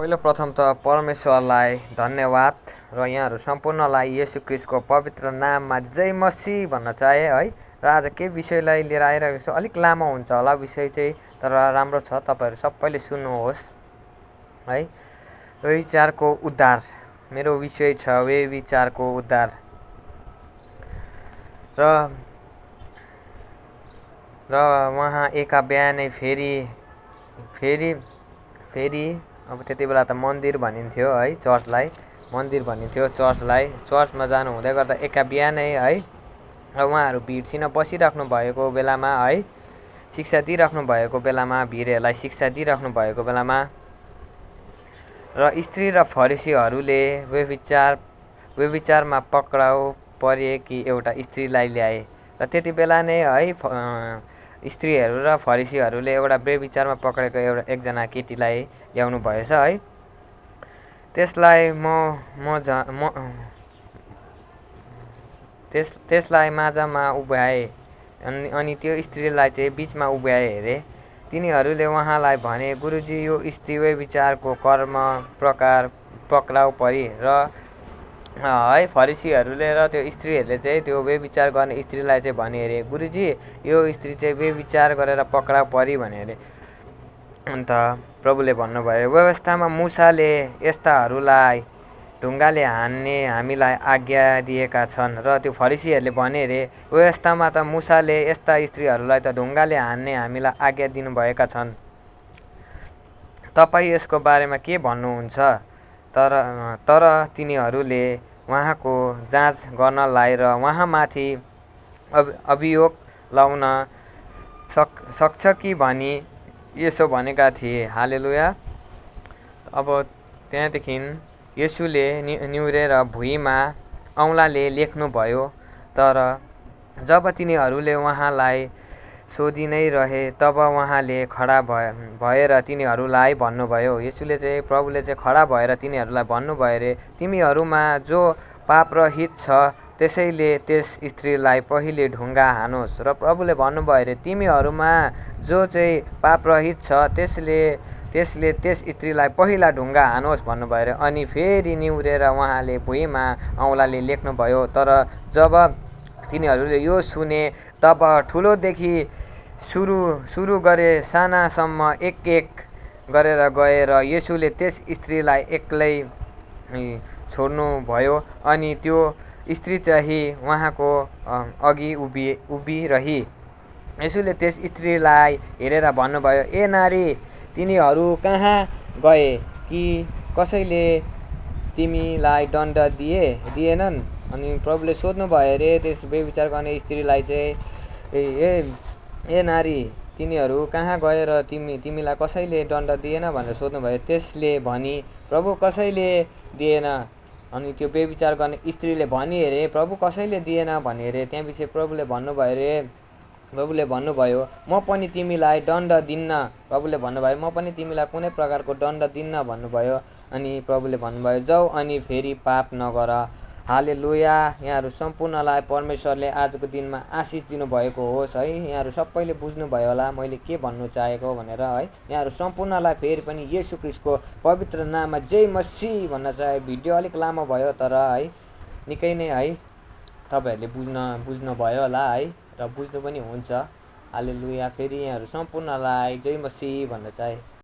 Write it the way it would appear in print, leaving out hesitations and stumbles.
पहिलो प्रथम त परमेश्वरलाई धन्यवाद र यहाँहरू सम्पूर्णलाई येशू ख्रीष्टको पवित्र नाममा जय मसीह भन्न चाहे है। र आज के विषयलाई लिएर आइरहेको छु, अलिक लामो हुन्छ होला विषय चाहिँ, तर राम्रो छ, तपाईँहरू सबैले सुन्नुहोस् है। व्यभिचारको उद्धार मेरो विषय छ, व्यभिचारको उद्धार। र उहाँ एका बिहानै फेरि अब त्यति बेला त मन्दिर भनिन्थ्यो है, चर्चलाई मन्दिर भनिन्थ्यो। चर्चमा जानु हुँदै गर्दा एका बिहानै है, र उहाँहरू भिडसित बसिराख्नु भएको बेलामा है, शिक्षा दिइराख्नु भएको बेलामा, भिडहरूलाई शिक्षा दिइराख्नु भएको बेलामा र स्त्री र फरिसीहरूले व्यभिचारमा पक्राउ परेकी एउटा स्त्रीलाई ल्याए। र त्यति बेला नै है, स्त्रीहरू र फरिसीहरूले एउटा व्यभिचारमा पक्रेको एकजना केटीलाई ल्याउनु भएछ है। त्यसलाई माझमा उभ्याए अनि त्यो स्त्रीलाई चाहिँ बिचमा उभ्याए अरे। तिनीहरूले उहाँलाई भने, गुरुजी, यो स्त्री व्यभिचारको कर्म प्रकार पक्राउ परी। र है, फरिसीहरूले र त्यो स्त्रीहरूले चाहिँ त्यो व्यभिचार गर्ने स्त्रीलाई चाहिँ भने अरे, गुरुजी, यो स्त्री चाहिँ व्यभिचार गरेर पक्राउ परी भने अरे। अन्त प्रभुले भन्नुभयो, व्यवस्थामा मुसाले यस्ताहरूलाई ढुङ्गाले हान्ने हामीलाई आज्ञा दिएका छन्। र त्यो फरिसीहरूले भने अरे, व्यवस्थामा त मुसाले यस्ता स्त्रीहरूलाई त ढुङ्गाले हान्ने हामीलाई आज्ञा दिनुभएका छन्, तपाईँ यसको बारेमा के भन्नुहुन्छ? तर तिनीहरूले उहाँको जाँच गर्नलाई र उहाँमाथि अभियोग लगाउन सक्छ कि भनी यसो भनेका थिए। हालेलुया। अब त्यहाँदेखि येशूले निहुरेर भुइँमा औँलाले लेख्नुभयो। तर जब तिनीहरूले उहाँलाई सोधि नै रहे, तब उहाँले खडा भएर तिनीहरूलाई भन्नुभयो। येशूले चाहिँ, प्रभुले चाहिँ खडा भएर तिनीहरूलाई भन्नुभयो अरे, तिमीहरूमा जो पापरहित छ त्यसैले त्यस स्त्रीलाई पहिले ढुङ्गा हानोस्। र प्रभुले भन्नुभयो अरे, तिमीहरूमा जो चाहिँ पापरहित छ त्यसले त्यस स्त्रीलाई पहिला ढुङ्गा हानोस् भन्नुभयो अरे। अनि फेरि निहुरेर उहाँले भुइँमा औँलाले लेख्नुभयो। तर जब तिनीहरूले यो सुने, तब ठुलोदेखि सुरु गरे सानासम्म एक एक गरेर गए र येशूले त्यस स्त्रीलाई एक्लै छोड्नुभयो। अनि त्यो स्त्री चाहिँ उहाँको अघि उभिरही। येशूले त्यस स्त्रीलाई हेरेर भन्नुभयो, ए नारी, तिनीहरू कहाँ गए? कि कसैले तिमीलाई दण्ड दिएनन्? अनि प्रभुले सोध्नुभयो अरे त्यस व्यभिचार गर्ने स्त्रीलाई चाहिँ, ए नारी, तिनीहरू कहाँ गए र तिमीलाई कसैले दण्ड दिएन भनेर सोध्नुभयो। त्यसले भनी, प्रभु कसैले दिएन। अनि त्यो व्यभिचार गर्ने स्त्रीले भनी अरे, प्रभु कसैले दिएन भने अरे। त्यहाँपछि प्रभुले भन्नुभयो, म पनि तिमीलाई दण्ड दिन्न। प्रभुले भन्नुभयो, म पनि तिमीलाई कुनै प्रकारको दण्ड दिन्न भन्नुभयो। अनि प्रभुले भन्नुभयो, जाऊ अनि फेरि पाप नगर। हालेलुया। यहाँहरू सम्पूर्णलाई परमेश्वरले आजको दिनमा आशिष दिनुभएको होस् है। यहाँहरू सबैले बुझ्नुभयो होला मैले के भन्नु चाहेको भनेर है। यहाँहरू सम्पूर्णलाई फेरि पनि येशू ख्रीष्टको पवित्र नाममा जय मसीह भन्न चाहे। भिडियो अलिक लामो भयो, तर है निकै नै है तपाईँहरूले बुझ्नुभयो होला है, र बुझ्नु पनि हुन्छ। हालेलुया। फेरि यहाँहरू सम्पूर्णलाई जय मसीह भन्न चाहे।